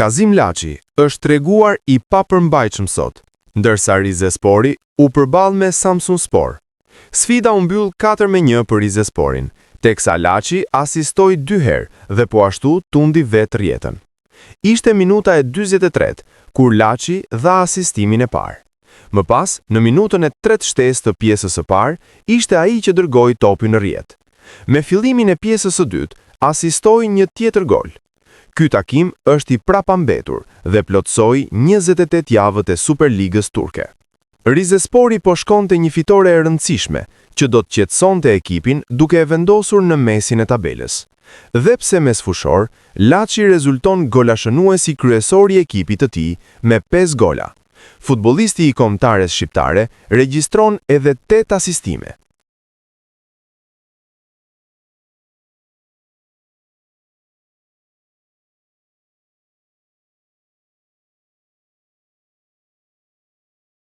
Qazim Laçi është treguar i papërmbajtshëm sot, ndërsa Rizespori u përball me Samsunspor. Sfida u mbyll 4-1 për Rizesporin, teksa Laçi asistoi dy herë dhe po ashtu tundi vetë rrjetën. Ishte minuta e 43, kur Laçi dha asistimin e parë. Më pas, në minutën e tretë shtesë të pjesës së parë, ishte ai që dërgoi topin në rrjetë. Me fillimin e pjesës së dytë, asistoi një tjetër gol. Ky takim është i prapambetur dhe plotësoi 28 javët e Superligës turke. Rizespori po shkonte një fitore e rëndësishme, që do të qetësonte ekipin duke e vendosur në mesin e tabelës. Dhe pse mesfushor, Laçi rezulton golashënuesi kryesor i ekipit të tij me 5 gola. Futbollisti i kombëtares shqiptare regjistron edhe 8 asistime.